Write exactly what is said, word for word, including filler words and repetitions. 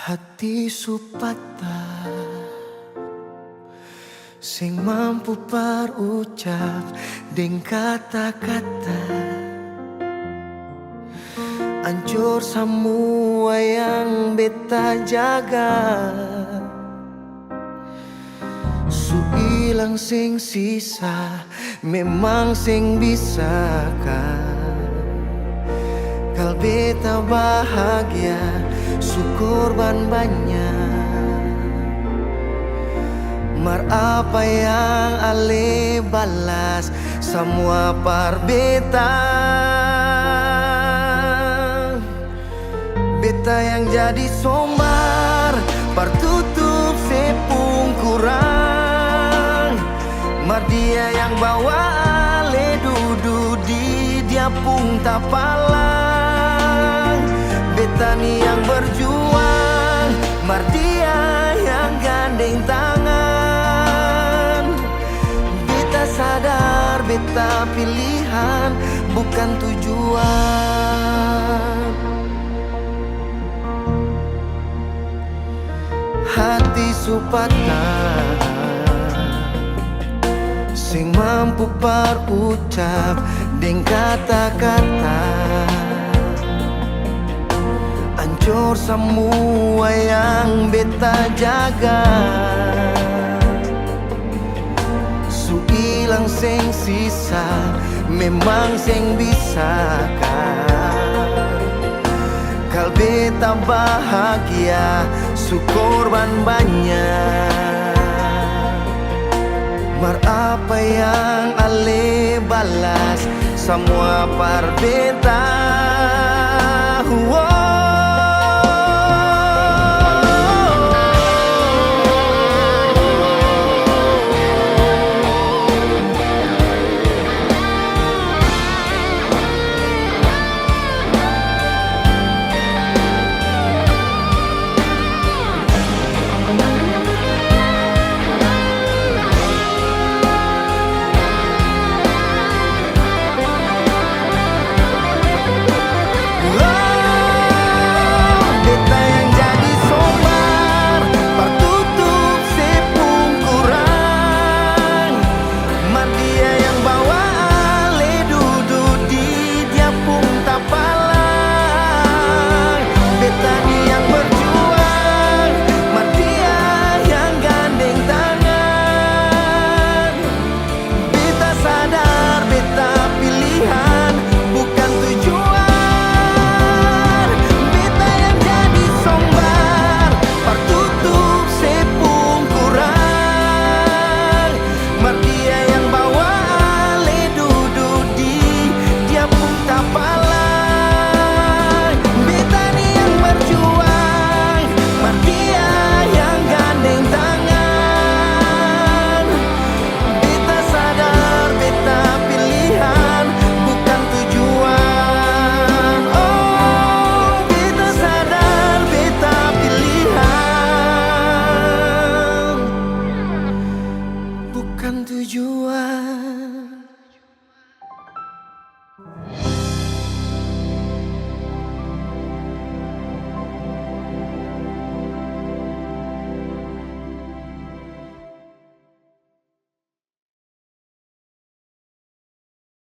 Hati su patah, seng mampu par ucap deng kata-kata. Ancor samua yang beta jaga, su ilang seng sisa. Memang seng bisa ka kal beta bahagia, su korban banya. Mar apa yang ale balas samua par beta? Beta yang jadi sombar, par tutup se pung kurang. Mar dia yang bawa ale dudu di dia pung tapalang. Beta ni yang berjuang, mar dia yang gandeng tangan. Beta sadar beta pilihan bukan tujuan. Hati su patah, seng mampu par ucap deng kata-kata. Ancor samua yang beta jaga. Su ilang seng sisa, memang seng bisa ka kal beta bahagia, su korban banya. Mar apa yang ale balas samua par beta? Wow.